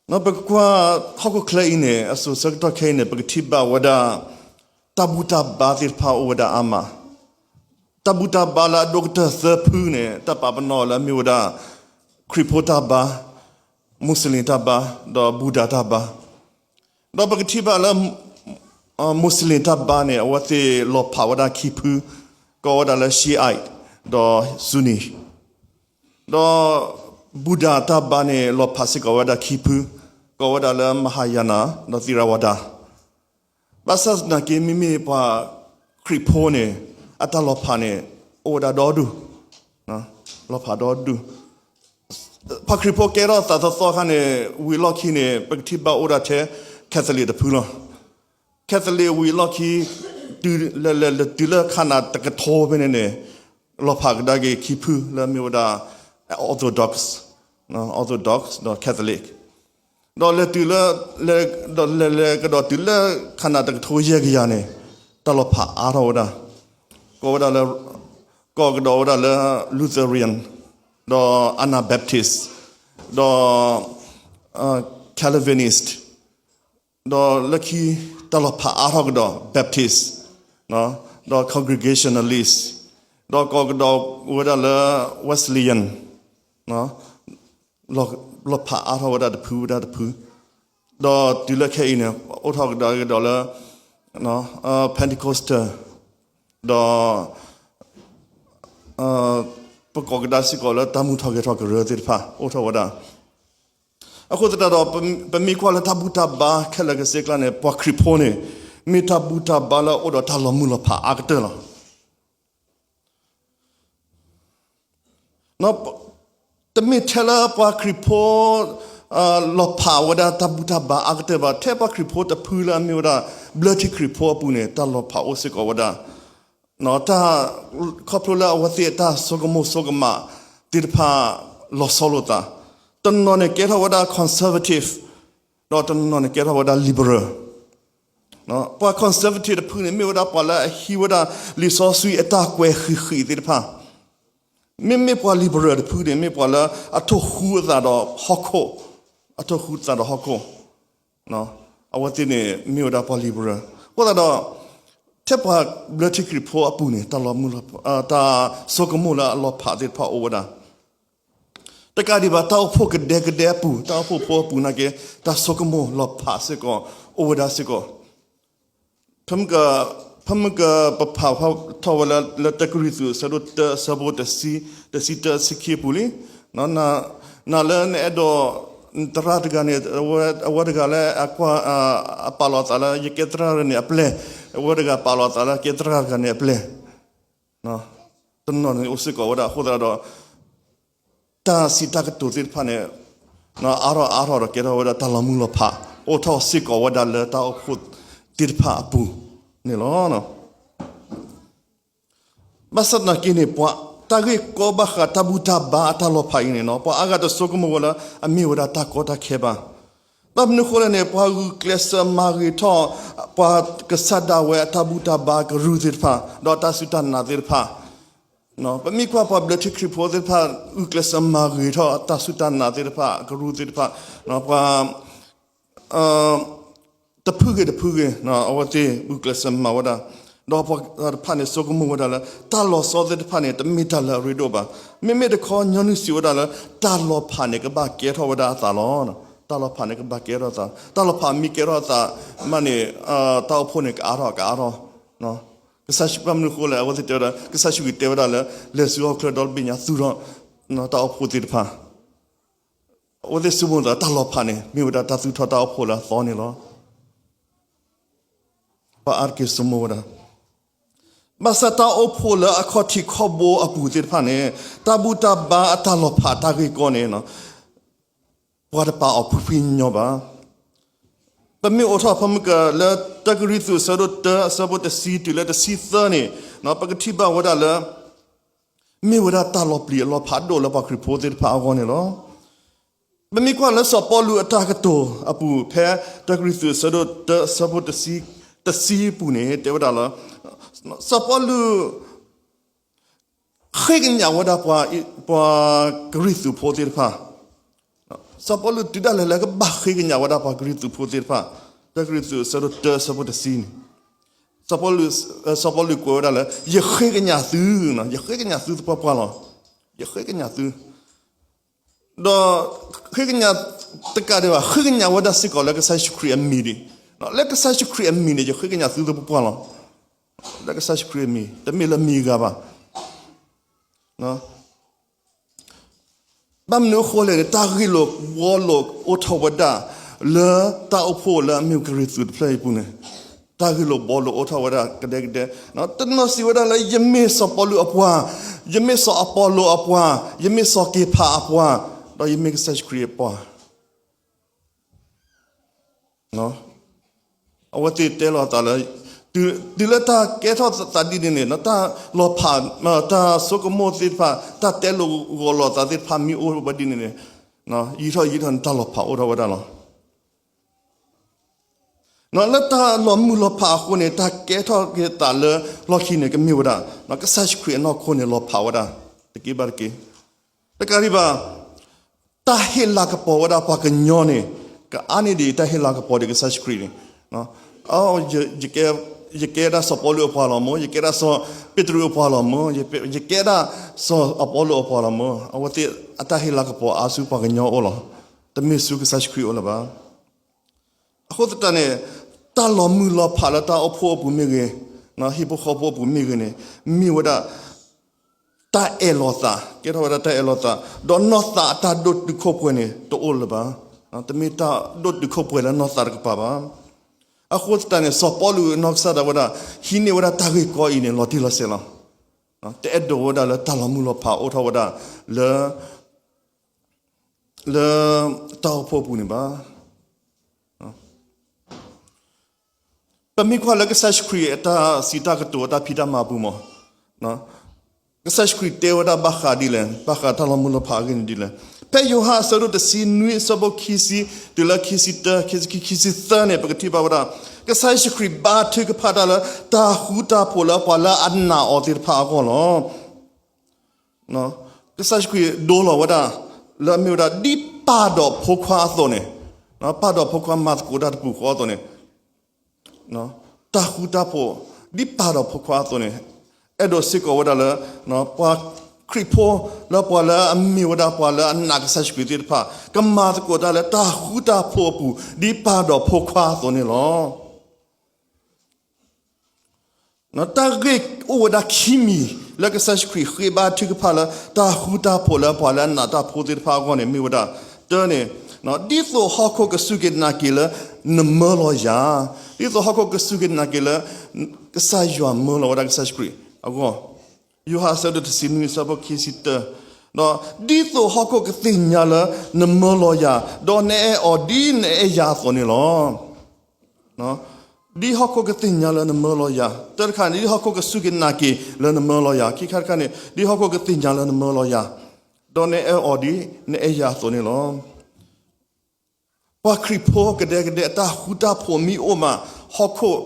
ပကကွၢ်ဟီၣ်ခိၣ်ချၢအံၤန့ၣ် အစိၤဆၢကတီၢ်ခဲအံၤန့ၣ် ပကထံၣ်ဘၣ်ဝဲဒၣ် တၢ်ဘူၣ်တၢ်ဘါသ့ၣ်တဖၣ်အိၣ်ဝဲဒၣ်အါမး. တၢ်ဘူၣ်တၢ်ဘါလၢအဒိၣ်ကတၢၢ်သၢဖုန့ၣ် တၢ်ပာ်ပနီၣ်လၢအမ့ၢ်ဝဲဒၣ် ခရံာ်ဖိတၢ်ဘါ, မူးစလ့ၣ်တၢ်ဘါ, ဒီးဘူၣ်ဒၣ်တၢ်ဘါ. ဒီးပကထံၣ်ဘၣ်လၢ မူးစလ့ၣ်တၢ်ဘါန့ၣ် အဝဲသ့ၣ်လီၤဖးဝဲဒၣ်ခံဖု, ကိးဝဲဒၣ်လၢ Shiite ဒီး Sunni. ဒီး ဘူၣ်ဒၣ်တၢ်ဘါန့ၣ် လီၤဖးစ့ၢ်ကီးဝဲဒၣ်ခံဖု, ကိးဝဲဒၣ်လၢ Mahayana ဒီး Theravada. ဘၣ်ဆၣ်သနာ်က့ မ့မ့ၢ်ပှၤခရံာ်ဖိန့ၣ် အတၢ်လီၤဖးန့ၣ် အိၣ်ဝဲဒၣ်ဒီဒူၣ်, လီၤဖးဒီဒူၣ်. ပှၤခရံာ်ဖိကဲထီၣ်သးသီသီအခါန့ၣ် ဝံၤအလီၢ်ခံန့ၣ် ပကထံၣ်ဘၣ်အိၣ်ဒၣ်ထဲ Catholic တဖုလီၤ. Catholic ဝံၤအလီၢ်ခံ တုၤလဲၤလဲၤတုၤလၢခါနၤတကထိဖဲန့ၣ်န့ၣ် လီၤဖးကဒါက့ၤခံဖုလၢအမ့ၢ်ဝဲဒၣ် Orthodox, Orthodox ဒီး Catholic. ဒီးလဲၤတုၤလၢ ဒီးလဲၤလဲၤကဒီးတုၤလၢခါနၤတကထိယဲၢ်ကယၤန့ၣ် တၢ်လီၤဖးအါထီၣ်ဝဲဒၣ်, ကိးဝဲဒၣ်လၢ ကိးကဒီးဝဲဒၣ်လၢ Lutheran, ဒီး Anabaptist, ဒီး Calvinist, ဒီးလၢခံ တၢ်လီၤဖးအါထီၣ်ကဒီး Baptist, ဒီး Congregationalist, ဒီးကိးကဒီးဝဲဒၣ်လၢ Wesleyan, လီၤဖးအါထီၣ်ဝဲဒၣ်တဖုဝဲဒၣ်တဖု, ဒီးတုၤလၢခဲအံၤန့ၣ် အိၣ်ထီၣ်ကဒါကဒီးလၢ Pentecostal, ဒီး ပကိးကဒါစ့ၢ်ကီးလၢတၢ်မူထီၣ်ဂဲၤထီၣ်ကရၢသ့ၣ်တဖၣ် အိၣ်ထီၣ်ဝဲဒၣ်. အဃိသတးဒီး ပမ့ၢ်ကွၢ်လၢတၢ်ဘူၣ်တၢ်ဘါခဲလၢာ်ကစ့ၢ်ကျါန့ၣ် ပှၤခရံာ်ဖိန့ၣ် မ့ၢ်တၢ်ဘူၣ်တၢ်ဘါလၢအအိၣ်ဒီးတၢ်လီၤမုၢ်လီၤဖးအါကတၢၢ်လီၤ. တမ့ၢ်ထဲလၢပှၤခရံာ်ဖိ လီၤဖးဝဲဒၣ်တၢ်ဘူၣ်တၢ်ဘါအါကတၢၢ်ဘၣ်, ထဲပှၤခရံာ်ဖိတဖုလၢအမ့ၢ်ဝဲဒၣ် ဘျၢထံခရံာ်ဖိအပူၤန့ၣ် တၢ်လီၤဖးအိၣ်စ့ၢ်ကီးဝဲဒၣ် တၢ် ခီဖျိလၢအဝဲသ့ၣ်အတၢ်ဆိကမိၣ်ဆိကမးသ့ၣ်တဖၣ် လီၤဆီလိာ်သး, တနီၤန့ၣ်ကဲထီၣ်ဝဲဒၣ် conservative, ဒီးတနီၤန့ၣ်ကဲထီၣ်ဝဲဒၣ် liberal. ပှၤ conservative တဖုန့ၣ် မ့ၢ်ဝဲဒၣ်ပှၤလၢအဟံးဝဲဒၣ်လံာ်စီဆှံအတၢ်ကွဲးဃံးဃံးသ့ၣ်တဖၣ်, မ့မ့ၢ်ပှၤ liberal တဖုန့ၣ် မ့ၢ်ပှၤလၢအထိၣ်ဃူအသးဒီးဟီၣ်ခိၣ်, အထိၣ်ဃူအသးဒီးဟီၣ်ခိၣ်, အဝဲသ့ၣ်န့ၣ်မ့ၢ်ဝဲဒၣ်ပှၤ liberal. အဃိသတးဒီး ထဲပှၤဘျၢထံခရံာ်ဖိအပူၤန့ၣ် တၢ်လီၤမုၢ်လီၤ တၢ်ဆိကမိၣ်လၢအလီၤဖးသ့ၣ်တဖၣ်အိၣ်ဝဲဒၣ်, တကးဒံးဘၣ် တၢ်အိၣ်ဖှိၣ်ကဒဲကဒဲအပူၤ, တၢ်အိၣ်ဖှိၣ်ဖိအပူၤနာ်က့ တၢ်ဆိကမိၣ်လီၤဖးစ့ၢ်ကီး အိၣ်ဝဲဒၣ်စ့ၢ်ကီး. ဖဲမ့ၢ်က ပဖးထီၣ်ဝဲလၢ လၢတၢကရံၣ်သူး အဆၢဒိၣ်တၢ အဆၢဖိတဆံ, တဆံတၢ တဆံခံအပူၤလံ, နၤလၢနအဲၣ်ဒိး နသရၣ်တဂၤန့ၣ် အဝဲတဂၤလၢအကွၢ် အပာ်လီၤသးလၢယကဲသရၣ်န့ၣ်အပျဲၢ်, အဝဲတဂၤပာ်လီၤသးလၢကဲသရၣ်တဂၤန့ၣ်အပျဲၢ်, တနီၤန့ၣ်အိၣ်စ့ၢ်ကီးဝဲဒၣ်. အဃိသတးဒီး တၢ်စံးတၢ်ကတိၤသ့ၣ်တဖၣ်န့ၣ် အါထီၣ်အါထီၣ်ဒီးကဲထီၣ်ဝဲဒၣ်တၢ်လီၤမုၢ်လီၤဖး အိၣ်ထီၣ်စ့ၢ်ကီးဝဲဒၣ်လၢတၢ်အိၣ်ဖှိၣ်သ့ၣ်တဖၣ်အပူၤန့ၣ်လီၤ. ဘၣ်ဆၣ်သနာ်က့န့ၣ် ပှၤတၢ်ဂ့ၢ်ကီဘၣ်ဃးတၢ်ဘူၣ်တၢ်ဘါအတၢ်လီၤဖးအံၤန့ၣ် ပှၤအါဂၤတဆိကမိၣ်ဝဲလၢအမ့ၢ်ဝဲဒၣ်တၢ်ကီတၢ်ခဲဘၣ်. ဘၣ်မနုၤအဃိလဲၣ်န့ၣ် ပှၤဂုာ်ကျဲးစၢးမၤဂ့ၤထီၣ် ပှၤကစၢ်ဒၣ်ဝဲအတၢ်ဘူၣ်တၢ်ဘါကရူၢ်သ့ၣ်တဖၣ် ဒီးတၢ်စူၢ်တၢ်နာ်သ့ၣ်တဖၣ် ပမ့ၢ်ကွၢ်ပှၤဘျၢထံခရံာ်ဖိသ့ၣ်တဖၣ် ဂုာ်ကျဲးစၢးမၤဂ့ၤထီၣ်တၢ်စူၢ်တၢ်နာ်သ့ၣ်တဖၣ် ကရူၢ်သ့ၣ်တဖၣ်, ပှၤ တဖုဂ့ၤတဖုဂ့ၤ အဝဲသ့ၣ်ဂုာ်ကျဲးစၢးမၤဝဲဒၣ်, ဒီးပှၤတဖၣ်န့ၣ် ဆိကမိၣ်ဝဲဒၣ်လၢ တၢ်လီၤဆီသ့ၣ်တဖၣ်န့ၣ် တမ့ၢ်တၢ်လၢအရ့ဒိၣ်ဘၣ်. မ့မ့ၢ်တခီ ညီနုၢ်စံးဝဲဒၣ်လၢ တၢ်လီၤဖးန့ၣ် ကဘၣ်ကဲထီၣ်ဝဲဒၣ်အသးလီၤ. တၢ်လီၤဖးန့ၣ် ကဘၣ်ကဲထီၣ်အသး, တၢ်လီၤဖးမ့ၢ်ကဲထီၣ်အသးမးန့ၣ် တၢ်အိၣ်ဖှိၣ်န့ၣ် ကအါထီၣ်ကအါထီၣ်. ကစၢ်ယ့ၣ်ၡူး ဘၣ်မနုၤအဃိလဲၣ် အဝဲသ့ၣ်တဲဝဲဒၣ် ကစၢ်ယ့ၣ်ၡူးခရံာ်တဲဝဲဒၣ်လၢ လဲၤဆူဟီၣ်ခိၣ်ချၢဒီတဘ့ၣ်ညါသူၣ်ထီၣ် တၢ်အိၣ်ဖှိၣ်သ့ၣ်တဖၣ် အဝဲသ့ၣ်ဆိကမိၣ်သး တၢ်လီၤဖးန့ၣ် မ့ၢ်ဝဲဒၣ်တၢ်သူၣ်ထီၣ်တၢ်အိၣ်ဖှိၣ်လၢအသီန့ၣ်လီၤ. ပှၤအါတက့ၢ်ဆိကမိၣ်ဝဲဒၣ်, ဘၣ်ဆၣ်တၢ်အိၣ်ဖှိၣ်လၢအခီၣ်ထံးခီၣ်ဘိအပူၤသ့ၣ်တဖၣ်န့ၣ် တၢ်ဘူၣ်တၢ်ဘါအတၢ်လီၤဖးတၢ်ဂ့ၢ်ကီန့ၣ် ပှၤတပာ်အီၤဖှံဖှံညီညီဘၣ်. ပမ့ၢ်အိးထီၣ်ဖဲမုၢ်ကၢၤလၢ တၢကရံၣ်သူး အဆၢဒိၣ်တၢ အဆၢဖိတဆံတုၤလၢတဆံသၢန့ၣ် ပကထံၣ်ဘၣ်ဝဲဒၣ်လၢ မ့ၢ်ဝဲဒၣ်တၢ်လီၤပျံၤအလီၤဖးဒိၣ်လၢပှၤခရံာ်ဖိသ့ၣ်တဖၣ်အဂီၢ်န့ၣ်လီၤ. ပမ့ၢ်ကွၢ်လၢစီၤပီလူးအတၢ်ကတိၤအပူၤ ဖဲတၢကရံၣ်သူး အဆၢဒိၣ်တၢ အဆၢဖိတဆံ တဆံအပူၤန့ၣ် တဲဝဲဒၣ်လၢ စီၤပီလူး ဃ့ကညးဝဲဒၣ်ပှၤ ပှၤကရံၣ်သူးဖိသ့ၣ်တဖၣ် စီၤပီလူးတုၤဒၣ်လဲာ်လၢကဘၣ်ဃ့ကညးဝဲဒၣ်ပှၤကရံၣ်သူးဖိသ့ၣ်တဖၣ်, တၢကရံၣ်သူးအဆၢဒိၣ်တၢအဆၢဖိတဆံန့ၣ်, စီၤပီလူး, စီၤပီလူးကွဲးဝဲဒၣ်လၢ ယဃ့ကညးသု, ယဃ့ကညးသုသပှၢ်ပှၢ်လီၤ. ယဃ့ကညးသု, ဒီးဃ့ကညးတကးဒံးဘၣ် ဃ့ကညးဝဲဒၣ်စ့ၢ်ကီးလၢကစၢ်ယ့ၣ်ၡူးခရံာ်အမံၤဒံး, လၢကစၢ်ယ့ၣ်ၡူးခရံာ်အမံၤန့ၣ် ယဃ့ကညးသုသပှၢ်ပှၢ်လီၤ. လၢကစၢ်ယ့ၣ်ၡူးခရံာ်အမံၤ တမ့ၢ်လၢမံၤအဂၤဘၣ်. ဘၣ်မနုၤအဃိလဲၣ်န့ၣ် တၢ်ဂ့ၢ်လိာ်ဘှီလိာ်အိၣ်ထီၣ်ဝဲဒၣ် လၢတၢ်အိၣ်ဖှိၣ်လၢအမ့ၢ်ကရံၣ်သူးတဖျၢၣ်အံၤအပူၤန့ၣ်, တၢ်ဂ့ၢ်လိာ်ဘှီလိာ်အိၣ်ထီၣ်ဝဲဒၣ်ကဒဲကဒဲ, တနီၤစံးဝဲဒၣ်လၢ ယမ့ၢ်စီၤပီလူးအပှၤ, ယမ့ၢ်စီၤအပီလိၤအပှၤ, ယမ့ၢ်စီၤက့ၤဖးအပှၤ, ဒီးယမ့ၢ်ကစၢ်ယ့ၣ်ၡူးခရံာ်အပှၤ အဝဲသ့ၣ်တဲလီၤသးလၢ တုၤလၢတၢ်ကဲထီၣ်သးဒ်န့ၣ်န့ၣ် တၢ်လီၤဖး, တၢ်ဆိကမိၣ်သ့ၣ်တဖၣ်, တၢ်တဲလိာ်ဂီၤလိာ်သးသ့ၣ်တဖၣ်မ့ၢ်အိၣ်ဝဲဒ်န့ၣ်န့ၣ်, ယံာ်ထီၣ်ယံာ်ထီၣ်န့ၣ် တၢ်လီၤဖးအိၣ်ထီၣ်ဝဲဒၣ်လီၤ. လၢတၢ်လီၤမုၢ်လီၤဖးအဃိန့ၣ် တၢ်ကဲထီၣ်က့ၤသးလၢလီၢ်ခံန့ၣ် ကမ့ၢ်ဝဲဒၣ် ကစၢ်ယ့ၣ်ၡူးခရံာ်အနီၢ်ခိန့ၣ် လီၤဖးဝဲဒၣ် တက့ၢ်ဘၣ်တက့ၢ်. တကးဒံးဘၣ် တၢ်ဟ့ၣ်လၤကပီၤဝဲဒၣ်ပှၤကညီန့ၣ် ကအါန့ၢ်ဒံးတၢ်ဟ့ၣ်လၤကပီၤဒီးကစၢ်ယ့ၣ်ၡူးခရံာ်န့ၣ်, ယကဲဒၣ်စီၤပီလူးအပှၤလီၤမ့ၢ်, ယကဲဒၣ်စီၤပ့းတရူးအပှၤလီၤမ့ၢ်, ယကဲဒၣ်စီၤအပီလိာ်အပှၤလီၤမ့ၢ်, အဝဲသ့ၣ်အတၢ်ဟ့ၣ်လၤကပီၤအါဆူပှၤကညီအအိၣ်လီၤ. တမ့ၢ်ဆူကစၢ်ယ့ၣ်ၡူးခရံာ်အအိၣ်လၢၤဘၣ်. အဃိသတးန့ၣ် တၢ်လီၤမုၢ်လီၤဖးလၢတၢ်အိၣ်ဖှိၣ်အပူၤမ့ၢ်ဂ့ၤ, ဟံၣ်ဖိဃီဖိအပူၤမ့ၢ်ဂ့ၤန့ၣ် မ့ၢ်ဝဲဒၣ် တၢ်အဲၣ်လီၤသး, ကဲထီၣ်ဝဲဒၣ်တၢ်အဲၣ်လီၤသး, ဒီးနီၢ်သးအတၢ်ဒိၣ်တုာ်ခိၣ်ပှဲၤန့ၣ် တအိၣ်လၢၤဘၣ်. တမ့ၢ်တၢ်ဒိၣ်တုာ်ခိၣ်ပှဲၤလၢနီၢ်သးတကပၤဘၣ်. အဃိသတးန့ၣ် စီၤပီလူးအနီၢ်ကစၢ်ဒၣ်ဝဲဒၣ် ဟံးန့ၢ်ဝဲဒၣ်တၢ်ဂ့ၢ်ကီအံၤန့ၣ် လီၤတံၢ်လီၤဆဲးလီၤ. တအဲၣ်ဒိးဝဲဒၣ်လၢတၢ်လီၤမုၢ်လီၤဖးအိၣ်ထီၣ်ဝဲဒၣ်လၢ လၢတၢ်အိၣ်ဖှိၣ်အပူၤန့ၣ်ဘၣ်. ပမ့ၢ်ကွၢ်လၢကစၢ်ယ့ၣ်ၡူးခရံာ်အတၢ်စံးတၢ်ကတိၤအတၢ်ဖံးတၢ်မၤအပူၤမ့ၢ်, ကစၢ်ယ့ၣ်ၡူးခရံာ်တဲဝဲဒၣ်ဘၣ်ဃးဒ်လဲၣ်, ဘၣ်ဃးတၢ်လီၤမုၢ်လီၤဖးအဂ့ၢ်န့ၣ်ဒ်လဲၣ်. ဖဲယိၤဟၣ်အဆၢဒိၣ်တဆံနွံအဆၢဖိခံဆံ, တုၤလၢခံဆံတၢ, ခံဆံခံ, ခံဆံသၢန့ၣ် ပကထံၣ်ဘၣ်ဝဲဒၣ် ကစၢ်ယ့ၣ်ၡူးခရံာ်ဘါထုကဖၣ်တၢ်လၢ တၢ်ဃူတၢ်ဖိးလၢပှၤလၢအနာ်အီၤသ့ၣ်တဖၣ်အဂီၢ်လီၤ. ကစၢ်ယ့ၣ်ၡူးခရံာ်ဒိလီၤဝဲဒၣ် လၢအမ့ၢ်ဝဲဒၣ် ဒ်ပၢ်ဒီးဖိခွါအသိးန့ၣ်, ပၢ်ဒီးဖိခွါမၤသကိးတၢ်တပူၤဃီအသိးန့ၣ်, တၢ်ဃူတၢ်ဖိး ဒ်ပၢ်ဒီးဖိခွါအသိးန့ၣ်, အဲၣ်ဒိးစ့ၢ်ကီးဝဲဒၣ်လၢ ပှၤခရံာ်ဖိ လၢပှၤလၢအမ့ၢ်ဝဲဒၣ်ပှၤလၢအနာ်ကစၢ်ယ့ၣ်ၡူးခရံာ်သ့ၣ်တဖၣ် ကမၤသကိးတၢ်လၢတၢ်ဃူတၢ်ဖိးအပူၤ ဒ်ပၢ်ဒီးဖိခွါအသိးန့ၣ်လီၤ. တၢ်ဂ့ၢ်အိၣ်ဝဲဒၣ်ခံမံၤ လၢကစၢ်ယ့ၣ်ၡူးခရံာ်ဃ့ဘါထုကဖၣ်လၢ တၢ်ဃူတၢ်ဖိးလၢပှၤလၢအနာ်တၢ်ဖိသ့ၣ်တဖၣ်အဂီၢ်န့ၣ် မ့ၢ်ဝဲဒၣ် တၢန့ၣ်, ဒ်သိးဟီၣ်ခိၣ်ကစူၢ်က့ၤနာ်က့ၤလၢ နမၢလီၤယၤ, ဒ်သိးဟီၣ်ခိၣ်ကစူၢ်က့ၤနာ်က့ၤလၢ ကစၢ်ယွၤမၢလီၤဝဲဒၣ်ကစၢ်ယ့ၣ်ၡူးခရံာ်အဂီၢ်, ယိၤဟၣ်အဆၢဒိၣ်တဆံနွံအဆၢဖိခံဆံတၢ, ဒ်သိးဟီၣ်ခိၣ်ကသ့ၣ်ညါလၢ နမၢလီၤယၤ, ဒီးနအဲၣ်အီၤဒ်နအဲၣ်ယၤအသိးန့ၣ်လီၤ. ဒ်ဟီၣ်ခိၣ်ကသ့ၣ်ညါလၢနမၢလီၤယၤ, တၢတခါန့ၣ် ဒ်ဟီၣ်ခိၣ်ကစူၢ်က့ၤနာ်က့ၤလၢနမၢလီၤယၤ, ခံခါတခါန့ၣ် ဒ်ဟီၣ်ခိၣ်ကသ့ၣ်ညါလၢနမၢလီၤယၤ, ဒီးနအဲၣ်အီၤဒ်နအဲၣ်ယၤအသိးန့ၣ်လီၤ. ပှၤခရံာ်ဖိကဒဲကဒဲအတၢ်ဃူတၢ်ဖိးမ့ၢ်အိၣ်မး, ဟီၣ်ခိၣ်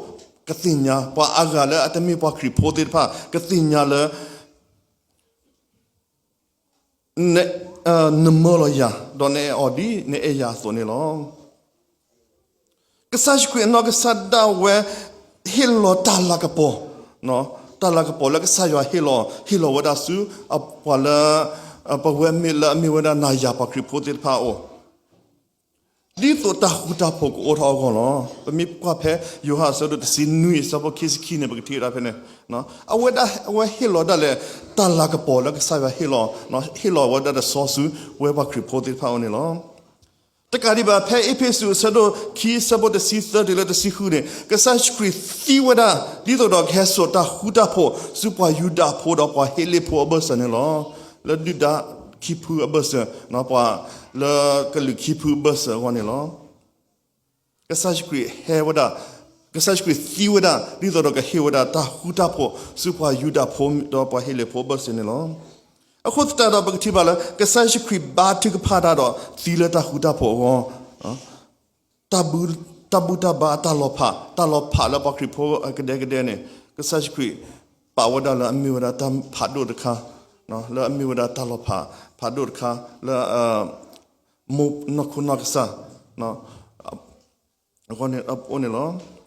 ကသ့ၣ်ညါ, ပှၤအါဂၤလၢအတမ့ၢ်ပှၤခရံာ်ဖိသ့ၣ်တဖၣ် ကသ့ၣ်ညါလၢ နမၢလီၤယၤ, ဒီးနအဲၣ်အီၤဒ်နအဲၣ်ယၤအသိးန့ၣ်လီၤ. ကစၢ်ယ့ၣ်ၡူးခရံာ်အနီၢ်ကစၢ်ဒၣ်ဝဲ ဟ့ၣ်လီၤတၢ်လၤကပီၤ, တၢ်လၤကပီၤလၢကစၢ်ယွၤဟ့ၣ်လီၤ, ဟ့ၣ်လီၤဝဲဒၣ်ဆူ ပှၤလၢ ပဝဲမ့ၢ်လၢအမ့ၢ်ဝဲဒၣ်နၤယၤပှၤခရံာ်ဖိသ့ၣ်တဖၣ်အအိၣ် ဒ်သိးတၢ်ဃူတၢ်ဖိးကအိၣ်ထီၣ်အဂီၢ်လီၤ. ပမ့ၢ်ကွၢ်ဖဲယိၤဟၣ်အဆၢဒိၣ်တဆံနွံအဆၢဖိခံဆံခံန့ၣ် ပကထံၣ်ဝဲဒၣ်ဖဲန့ၣ်, အဝဲဒၣ် အဝဲဟ့ၣ်လီၤဒၣ်လဲာ် တၢ်လၤကပီၤလၢကစၢ်ယွၤဟ့ၣ်လီၤ, ဟ့ၣ်လီၤဝဲဒၣ်တဆီဆူ ပဝဲပှၤခရံာ်ဖိသ့ၣ်တဖၣ်အအိၣ်န့ၣ်လီၤ. တကးဒံးဘၣ် ဖဲအ့းဖ့းစူးအဆၢဒိၣ်ခံအဆၢဖိတဆံသၢတုၤလၢတဆံဃုန့ၣ် ကစၢ်ယ့ၣ်ၡူးခရံာ်သံဝဲဒၣ် ဒ်သိးဒီးကဟဲစိာ်တၢ်ဃူတၢ်ဖိးဆူပှၤယူဒၤဖိဒီးပှၤဟ့လ့ၣ်ဖိအဘၢၣ်စၢၤန့ၣ်လီၤ. လၢဒုၣ်ဒါခံဖုအဘၢၣ်စၢၤ, ပှၤလၢကလုာ်ခံဖုအဘၢၣ်စၢၤအဂီၢ်န့ၣ်လီၤ. ကစၢ်ယ့ၣ်ၡူးခရံာ်ဟဲဝဲဒၣ်, ကစၢ်ယ့ၣ်ၡူးခရံာ်သံဝဲဒၣ် ဒ်သိးဒီးကဟ့ၣ်ဝဲဒၣ်တၢ်ဃူတၢ်ဖိးဆူပှၤယူဒၤဖိဒီးပှၤဟ့လ့ၣ်ဖိအဘၢၣ်စၢၤန့ၣ်လီၤ. အဃိသတးဒီးပကထံၣ်ဘၣ်လၢ ကစၢ်ယ့ၣ်ၡူးခရံာ်ဘါထုကဖၣ်တၢ်ဒီးသံလၢတၢ်ဃူတၢ်ဖိးအဂီၢ်, တၢ်ဘူၣ်တၢ်ဘါအတၢ်လီၤဖး, တၢ်လီၤဖးလၢပှၤခရံာ်ဖိကဒဲကဒဲန့ၣ် ကစၢ်ယ့ၣ်ၡူးခရံာ်ပာ်ဝဲဒၣ်လၢအမ့ၢ်ဝဲဒၣ်တၢ်ဖးဒိၣ်တခါ, လၢအမ့ၢ်ဝဲဒၣ်တၢ်လီၤဖးဖးဒိၣ်တခါ လၢ နီၢ်ခိနီၢ်ကစၢ် အဂီၢ်န့ၣ်လီၤ.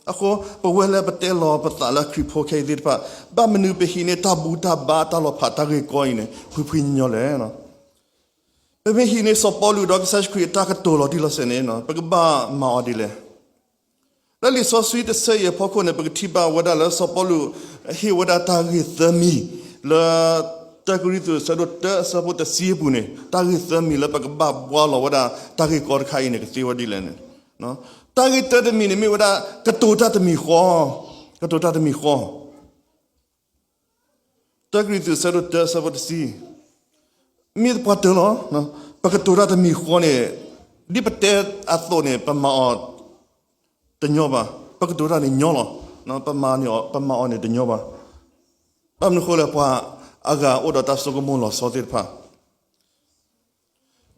အဃိ ပဝဲလၢပတဲလီၤပသးလၢခရံာ်ဖိခဲအံၤသ့ၣ်တဖၣ် ဘၣ်မနုၤပဟံးန့ၢ်တၢ်ဘူၣ်တၢ်ဘါတၢ်လီၤဖးတၢ်ဂ့ၢ်ကီအံၤန့ၣ် ဖှံဖှံညီညီလဲၣ်. ပမ့ၢ်ဟံးန့ၢ်စီၤပီလူးဒီးကစၢ်ယ့ၣ်ၡူးခရံာ်အတၢ်ကတိၤလီၤတံၢ်လီၤဆဲးန့ၣ် ပကဘၣ်မၤအီၤဒ်လဲၣ်. လၢလံာ်စီဆှံတဆၢအံၤအဖီခိၣ်န့ၣ် ပကထံၣ်ဘၣ်ဝဲဒၣ်လၢစီၤပီလူးဟ့ၣ်ဝဲဒၣ်တၢ်ဂ့ၢ်သၢမံၤ လၢ တၢကရံၣ်သူး အဆၢဒိၣ်တၢ အဆၢဖိတဆံအပူၤန့ၣ် တၢ်ဂ့ၢ်သၢမံၤလၢပကဘၣ်ဘှါလီၤဝဲဒၣ် တၢ်ဂ့ၢ်ကီတခါအံၤန့ၣ် ကသ့ဝဲဒ်လဲၣ်န့ၣ် တၢ်ဂ့ၢ်တၢတမံၤန့ၣ်မ့ၢ်ဝဲဒၣ် ကတိၤတၢ်တမံၤဃီ, ကတိၤတၢ်တမံၤဃီ တၢကရံၣ်သူး အဆၢဒိၣ်တၢ အဆၢဖိတဆံ, မ့ၢ်ပှၤတၢလီၤ. ပကတိၤတၢ်တမံၤဃီန့ၣ် ဒ်ပတဲအသိးန့ၣ် ပမၤအီၤတညီဘၣ်. ပကတိၤတၢ်န့ၣ်ညီလီၤ. ပမၤန့ၣ် ပမၤအီၤန့ၣ်တညီဘၣ်. ဘၣ်မနုၤဃိလဲၣ် ပှၤအါဂၤအိၣ်ဒီးတၢ်ဆိကမိၣ်လီၤဆီသ့ၣ်တဖၣ်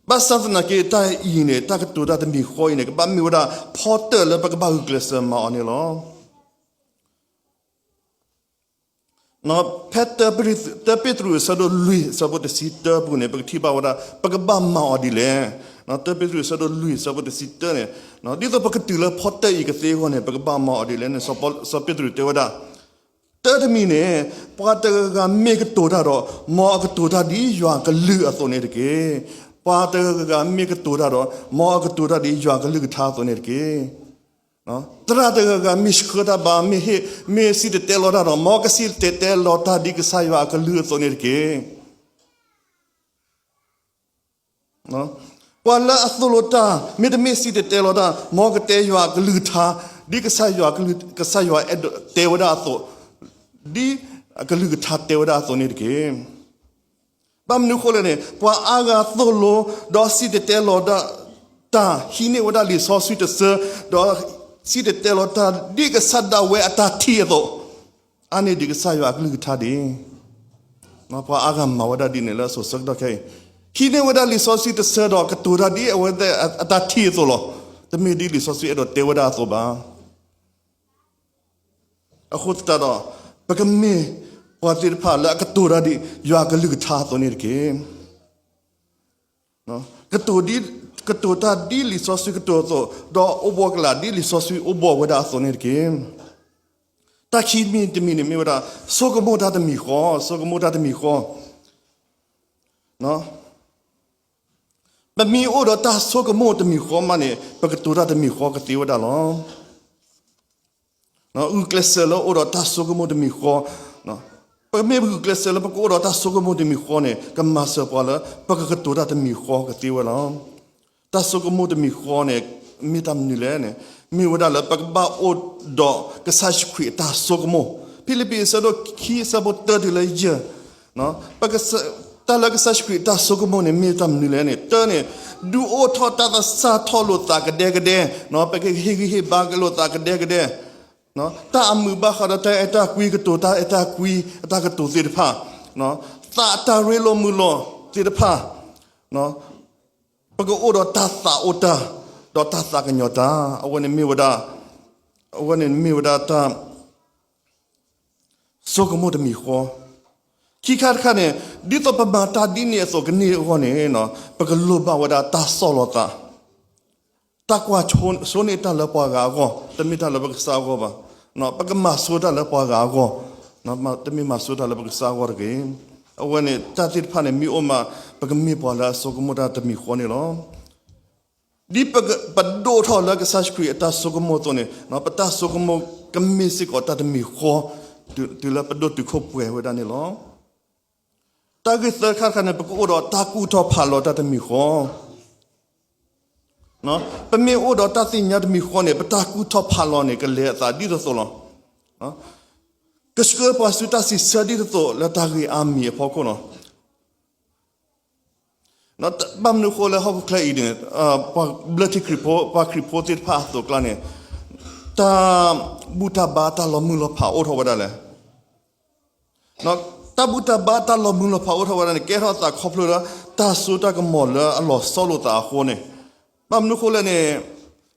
ဘၣ်ဆၣ်သနာ်က့ တၢ်အံၤန့ၣ် တၢ်ကတိၤတၢ်တမံၤဃီအံၤန့ၣ် ကဘၣ်မ့ၢ်ဝဲဒၣ် ဖီတၢၣ်လၢပကဘၣ်ဂုာ်ကျဲးစၢးမၤအီၤန့ၣ်လီၤ. ဖဲ တၢပ့းတရူး အဆၢဒိၣ်လွံၢ် အဆၢဖိတဆံတၢပူၤန့ၣ် ပကထံၣ်ဘၣ်ဝဲဒၣ် ပကဘၣ်မၤအီၤဒ်လဲၣ်. တၢပ့းတရူး အဆၢဒိၣ်လွံၢ် အဆၢဖိတဆံတၢန့ၣ် ဒ်သိးပကတုၤလၢဖီတၢၣ်အံၤကသ့အဂီၢ်န့ၣ် ပကဘၣ်မၤအီၤဒ်လဲၣ်န့ၣ် စီၤပ့းတရူးတဲဝဲဒၣ် တၢတမံၤန့ၣ် ပှၤတဂၤဂၤမ့ၢ်ကတိၤတၢ်ဒီး မ်အကတိၤတၢ်ဒ်ယွၤအကလုၢ်အသိးန့ၣ်တက့ၢ်. ပှၤတဂၤဂၤမ့ၢ်ကတိၤတၢ်ဒီး မ်အကတိၤတၢ်ဒ်ယွၤအကလုၢ်ကထါအသိးန့ၣ်တက့ၢ်. သရၣ်တဂၤဂၤမ့ၢ်ဆှၢတၢ်ဘၣ် မ့ၢ်ဟ့ၣ် မ့ၢ်စံၣ်တဲၤတဲလီၤတၢ်ဒီး မ်ကစံၣ်တဲၤတဲလီၤတၢ်ဒ်ကစၢ်ယွၤအကလုၢ်အသိးန့ၣ်တက့ၢ်. ပှၤလၢအသိၣ်လိတၢ် မ့တမ့ၢ်စံၣ်တဲၤတဲလီၤတၢ် မ်ကတဲယွၤအကလုၢ်ကထါ ဒ်ကစၢ်ယွၤအဲၣ်ဒိးတဲဝဲဒၣ်အသိး, ဒ်အကလုၢ်ကထါတဲဝဲဒၣ်အသိးန့ၣ်တက့ၢ်. ဘၣ်မနုၤဃိလဲၣ်န့ၣ် ပှၤအါဂၤသိၣ်လိ ဒီးစံၣ်တဲၤတဲလီၤတၢ် ဟံးန့ၢ်ဝဲဒၣ်လံာ်စီဆှံတဆၢ ဒီးစံၣ်တဲၤတဲလီၤတၢ်ဒ်ကစၢ်ဒၣ်ဝဲအတၢ်ထံၣ်အသိး, အါန့ၢ်ဒံးကစၢ်ယွၤအကလုၢ်ကထါဒံး. ပှၤအါဂၤမၤဝဲဒၣ်ဒ်န့ၣ်လၢအစိၤဆၢကတီၢ်ခဲအံၤ, ဟံးန့ၢ်ဝဲဒၣ်လံာ်စီဆှံတဆၢဒီးကတိၤတၢ်ဒ်အဝဲသ့ၣ်အတၢ်ထံၣ်အသိးလီၤ. တမ့ၢ်ဒ်လံာ်စီဆှံအဲၣ်ဒိးတဲဝဲဒၣ်အသိးဘၣ်. အဃိသတးဒီး ပကမ့ၢ်ပှၤသ့ၣ်တဖၣ်လၢအကတိၤတၢ်ဒ်ယွၤအကလုၢ်ကထါအသိးန့ၣ်တက့ၢ်. ကတိၤ ကတိၤတၢ်ဒ်လံာ်စီဆှံကတိၤအသိး, ဒီးအိၣ်ဘှီၣ်ကလာ်ဒ်လံာ်စီဆှံအိၣ်ဘှီၣ်ဝဲဒၣ်အသိးန့ၣ်တက့ၢ်. တၢ်ခံမံၤတမံၤန့ၣ်မ့ၢ်ဝဲဒၣ် ဆိကမိၣ်တၢ်တမံၤဃီ, ဆိကမိၣ်တၢ်တမံၤဃီ. ပမ့ၢ်အိၣ်ဒီးတၢ်ဆိကမိၣ်တမံၤဃီမးန့ၣ် ပကတိၤတၢ်တမံၤဃီကသ့ဝဲဒၣ်လီၤ. ဂုာ်ကျဲးစၢးလၢအိၣ်ဒီးတၢ်ဆိကမိၣ်တမံၤဃီ, ပမ့ၢ်ဂုာ်ကျဲးစၢးလၢပကအိၣ်ဒီးတၢ်ဆိကမိၣ်တမံၤဃီန့ၣ် ကမၤစၢၤပှၤလၢ ပကကတိၤတၢ်တမံၤဃီကသ့ဝဲလီၤ. တၢ်ဆိကမိၣ်တမံၤဃီန့ၣ် မ့ၢ်တၢ်မနုၤလဲၣ်န့ၣ် မ့ၢ်ဝဲဒၣ်လၢပကဘၣ်အိၣ်ဒီးကစၢ်ယ့ၣ်ၡူးခရံာ်အတၢ်ဆိကမိၣ်, ဖံလံးပံးအဆၢဒိၣ်ခံအဆၢဖိတၢတုၤလၢယဲၢ် ပက တၢ်လၢကစၢ်ယ့ၣ်ၡူးခရံာ်အတၢ်ဆိကမိၣ်န့ၣ် မ့ၢ်တၢ်မနုၤလဲၣ်န့ၣ် တၢ်န့ၣ် ဒုးအိၣ်ထီၣ်တၢ်သဆၣ်ထီၣ်လိာ်သးကဒဲကဒဲ, ပကဟ့ၣ်ဂံၢ်ဟ့ၣ်ဘါလိာ်သးကဒဲကဒဲ, တၢ်အမုာ်ဘၣ်ဃးဒီးတၢ်အဲၣ်တၢ်ကွံ ကတိၤတၢ်အဲၣ်တၢ်ကွံအတၢ်ကတိၤသ့ၣ်တဖၣ်, သးအတၢ်ရ့လိာ်မုာ်လိာ်သ့ၣ်တဖၣ်, ပကအိၣ်ဒီးတၢ်သးအိၣ်တၢ်, ဒီးတၢ်သးကညီၤတၢ်, အဝဲန့ၣ်မ့ၢ်ဝဲဒၣ်, အဝဲန့ၣ်မ့ၢ်ဝဲဒၣ်တၢ် ဆိကမိၣ်တမံၤဃီ, ခံခါတခါန့ၣ်, ဒ်သိးပမၤတၢ်ဒ်န့ၣ်အသိးကန့ၢ်အဂီၢ်န့ၣ်, ပကလိၣ်ဘၣ်ဝဲဒၣ်တၢ်ဆီၣ်လီၤသး, တၢ်ကွၢ်ဆိန့ၢ်တၢ်လၢပှၤဂၤအဂီၢ်, တမ့ၢ်တၢ်လၢပကစၢ်အဂီၢ်ဘၣ်, ပကမၤဆိတၢ်လၢပှၤဂၤအဂီၢ်, တမ့ၢ်မၤဆိတၢ်လၢပကစၢ်အဂီၢ်တဂ့ၤ. အဝဲန့ၣ် တၢ်သ့ၣ်တဖၣ်န့ၣ် မ့ၢ်အိၣ်မး ပကမ့ၢ်ပှၤလၢအဆိကမိၣ်တၢ်တမံၤဃီန့ၣ်လီၤ. ဒ်ပဒိၣ်ထီၣ်လၢကစၢ်ယ့ၣ်ၡူးခရံာ်အတၢ်ဆိကမိၣ်အသိးန့ၣ်, ပတၢ်ဆိကမိၣ်ကမ့ၢ်စ့ၢ်ကီးတၢ်တမံၤဃီ, တုၤလၢပဒိၣ်တုာ်ခိၣ်ပှဲၤဝဲဒၣ်န့ၣ်လီၤ. တၢ်ဂ့ၢ်သၢခါတခါန့ၣ် ပကအိၣ်ဒီးတၢ်ကူၣ်ထီၣ်ဖးလီၤတၢ်တမံၤဃီ, ပမ့ၢ်အိၣ်ဒီးတၢ်သ့ၣ်ညါတမံၤဃီန့ၣ် ပတၢ်ကူၣ်ထီၣ်ဖးလီၤန့ၣ် ကလဲၤအသးဒ်သိးသိးလီၤ. ကဆှၢပှၤဆူတၢ်စံးဆၢဒ်သိးသိးလၢတၢ်ဂ့ၢ်အါမံၤအဖီခိၣ်လီၤ. ဘၣ်မနုၤဃိလၢဟီၣ်ခိၣ်ချၢအံၤန့ၣ်, ပှၤဘျၢထံခရံာ်ဖိ, ပှၤခရံာ်ဖိသ့ၣ်တဖၣ်အသိးအကျါန့ၣ်, တၢ်ဘူၣ်တၢ်ဘါတၢ်လီၤမုၢ်လီၤဖးအိၣ်ထီၣ်ဝဲဒၣ်လဲၣ်. တၢ်ဘူၣ်တၢ်ဘါတၢ်လီၤမုၢ်လီၤဖးအိၣ်ထီၣ်ဝဲဒၣ်န့ၣ် ကဲထီၣ်သးခီဖျိလၢ တၢ်စိတၢ်ကမီၤလၢအလီၤဆီလိာ်သးအဃိန့ၣ်, ဘၣ်မနုၤဃိလဲၣ်န့ၣ်,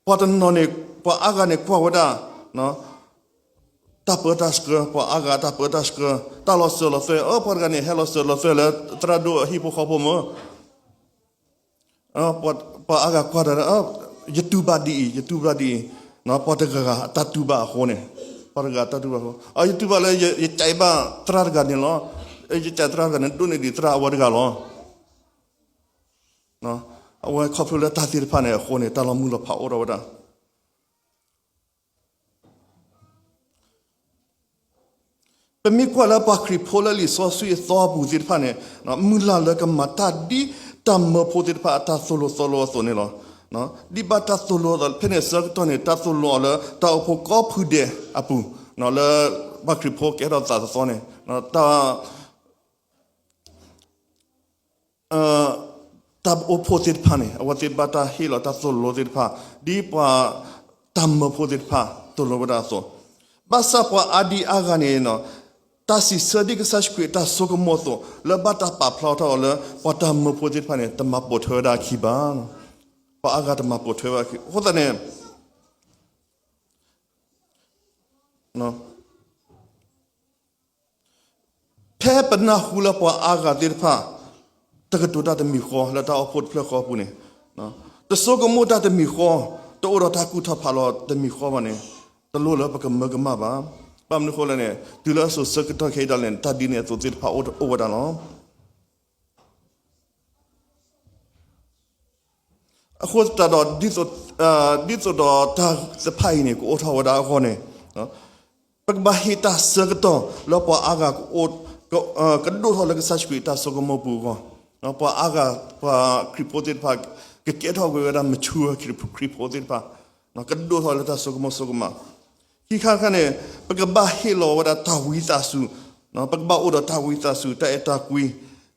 ပှၤတနီၤန့ၣ်, ပှၤအါဂၤန့ၣ်ကွၢ်ဝဲဒၣ် တၢ်ပၢတၢ်ဆှၢ, ပှၤအါဂၤတၢ်ပၢတၢ်ဆှၢ, တၢ်လီၤစၢၤလီၤသွဲၣ်, အၢ ပှၤတဂၤန့ၣ် ဟဲလီၤစၢၤလီၤသွဲၣ်လၢသရၣ်ဒိၣ်အဟံၣ်ဖိဃီဖိမ့ၢ် ပှၤအါဂၤကွၢ်တၢ်, ယတူၢ်ဘၣ်ဒ်အံၤ, ယတူၢ်ဘၣ်ဒ်အံၤ, ပှၤတဂၤဂၤအတၢ်တူၢ်ဘၣ်အဃိန့ၣ်, ပှၤတဂၤဂၤအတၢ်တူၢ်ဘၣ်အဃိ, ယတူၢ်ဘၣ်လၢယကးဘၣ်သရၣ်တဂၤန့ၣ်လီၤ. ယကးသရၣ်တဂၤန့ၣ် ဒိၣ်န့ၢ်ဒံးသရၣ်အဝဲတဂၤလီၤ. အဝဲခီဖျိလၢတၢ်သ့ၣ်တဖၣ်န့ၣ်အဃိန့ၣ် တၢ်လီၤမုၢ်လီၤဖးအိၣ်ထီၣ်ဝဲဒၣ် ပမ့ၢ်ကွၢ်လၢပှၤခရံာ်ဖိလၢလံာ်စီဆှံအသီအပူၤသ့ၣ်တဖၣ်န့ၣ်, မုၢ်လၢ်လၢကမၤတၢ်ဒ်တၢ်မၢဖိသ့ၣ်တဖၣ်အတၢ်သိၣ်လိသီလိအသိးန့ၣ်လီၤ. ဒ်ဘၣ်တၢ်သိၣ်လိအသိး ဖဲန့ၣ်ဆၢကတီၢ်န့ၣ် တၢ်သိၣ်လိအီၤလၢတၢ်အိၣ်ဖှိၣ်ကိးဖုဒဲးအပူၤ, လၢပှၤခရံာ်ဖိကဲထီၣ်သးသီန့ၣ်, တၢ် တၢ်အိၣ်ဖှိၣ်သ့ၣ်တဖၣ်န့ၣ် အဝဲသ့ၣ်ဘၣ်တၢ်ဟ့ၣ်လီၤတၢ်သိၣ်လိသ့ၣ်တဖၣ် ဒ်ပှၤတၢ်မၢဖိသ့ၣ်တဖၣ်သိၣ်လိဝဲဒၣ်အသိး, ဘၣ်ဆၣ်ပှၤအါဒံအါဂၤန့ၣ် တၢ်စံးဆၢဒ်ကစၢ်ယ့ၣ်ၡူးခရံာ်အတၢ်ဆိကမိၣ်အသိး လၢဘၣ်တၢ်ပာ်ဖျါထီၣ်အီၤလၢ ပှၤတၢ်မၢဖိသ့ၣ်တဖၣ်န့ၣ် တမၤပိာ်ထွဲဝဲဒၣ်အခံဘၣ်. ပှၤအါဂၤတမၤပိာ်ထွဲဝဲဒၣ်အခံ အဃိသတးန့ၣ် ဖဲပနၢ်ဟူလၢပှၤအါဂၤသ့ၣ်တဖၣ် တကတိၤတၢ်တမံၤဃီ လၢတၢ်အိၣ်ဖှိၣ်တဖျၢၣ်ဃီအပူၤန့ၣ်, တဆိကမိၣ်တၢ်တမံၤဃီ, တအိၣ်ဒီးတၢ်ကူၣ်ထီၣ်ဖးလီၤတမံၤဃီဘၣ်န့ၣ်, တလိၣ်လၢပကမၢကမၣ်ဘၣ်. ဘၣ်မနုၤအဃိလဲၣ်န့ၣ် တုၤလၢအစိၤဆၢကတီၢ်ခဲအံၤဒၣ်လဲာ်န့ၣ် တၢ်ဒ်န့ၣ်အသိးသ့ၣ်တဖၣ်အိၣ်ဝဲဒၣ်လီၤ. အဃိသတးဒီး ဒ်သိးဒီးတၢ်တဖၣ်အံၤန့ၣ် ကအိၣ်ထီၣ်ဝဲဒၣ်အဂီၢ်န့ၣ်, ပကဘၣ်ဟ့ၣ်တၢ်ဆၢကတီၢ်လၢပှၤအါဂၤ ကဒိၣ်ထီၣ်လၢကစၢ်ယ့ၣ်ၡူးခရံာ်တၢ်ဆိကမိၣ်ပူၤအဂီၢ်, ပှၤအါဂၤ ပှၤခရံာ်ဖိသ့ၣ်တဖၣ် ကကဲထီၣ်ကွံာ်ဝဲဒၣ် mature ခရံာ်ဖိသ့ၣ်တဖၣ်, ကဒိၣ်ထီၣ်လၢတၢ်ဆိကမိၣ်ဆိကမး ခံခါတခါန့ၣ် ပကဘၣ်ဟ့ၣ်လီၤဝဲဒၣ်တၢ်ဝံသးစူၤ, ပကဘၣ်အိၣ်ဒီးတၢ်ဝံသးစူၤ တၢ်အဲၣ်တၢ်ကွံ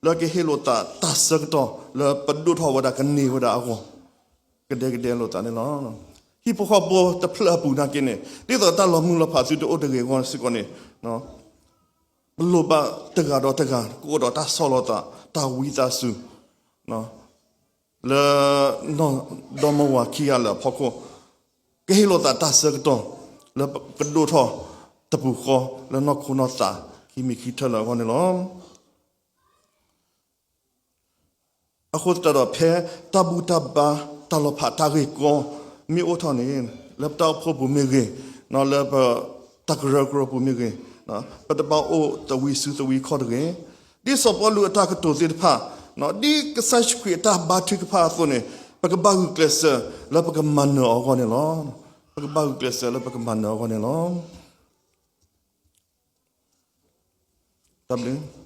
လၢကဟ့ၣ်လိာ်သးတၢ်ဆၢကတီၢ် လၢပဒိၣ်ထီၣ်ဝဲဒၣ်ကန့ၢ်ဝဲဒၣ်အဂီၢ် ကဒဲကဒဲလိာ်သးန့ၣ်လီၤ. ဟံၣ်ဖိဃီဖိတဖျၢၣ်အပူၤနာ်က့န့ၣ် ဒ်သိးတၢ်လီၤမုၢ်လီၤဖးသုတအိၣ်တဂ့ၤအဂီၢ်စ့ၢ်ကီးန့ၣ်, ပလိၣ်ဘၣ်တဂၤဒီးတဂၤ ကအိၣ်ဒီးတၢ်ဆီၣ်လီၤသး တၢ်ဝံသးစူၤ လၢ ဒီမါဝၤခံဂၤလၢာ်အဖီခိၣ်, ကဟ့ၣ်လိာ်သးတၢ်ဆၢကတီၢ် လၢပကဒိၣ်ထီၣ်တပူၤဃီ လၢနီၢ်ခိနီၢ်သး ခံမံၤခံထၢၣ်လၢအဂီၢ်န့ၣ်လီၤ. အဃိသတးဒီး ဖဲတၢ်ဘူၣ်တၢ်ဘါ တၢ်လီၤဖးတၢ်ဂ့ၢ်ကီ မ့ၢ်အိၣ်ထီၣ်န့ၣ် လၢပတၢ်အိၣ်ဖှိၣ်ပူၤမ့ၢ်ဂ့ၤ, လၢပတၢ်ကရၢကရိပူၤမ့ၢ်ဂ့ၤ, ပတဘၣ်အိၣ်တဝံၤစုတဝံၤခီၣ်တဂ့ၤ. ဒ်စီၤပီလူးအတၢ်ကတိၤသ့ၣ်တဖၣ်, ဒ်ကစၢ်ယ့ၣ်ၡူးခရံာ်အတၢ်ဘါထုကဖၣ်အသိးန့ၣ် ပကဘၣ်ဂုာ်ကျဲးစၢးလၢပကမၤနၢၤအီၤအဂီၢ်န့ၣ်လီၤ. ပကဘၣ်ဂုာ်ကျဲးစၢးလၢပကမၤနၢၤအီၤအဂီၢ်န့ၣ်လီၤ. တၢ်ဘျုး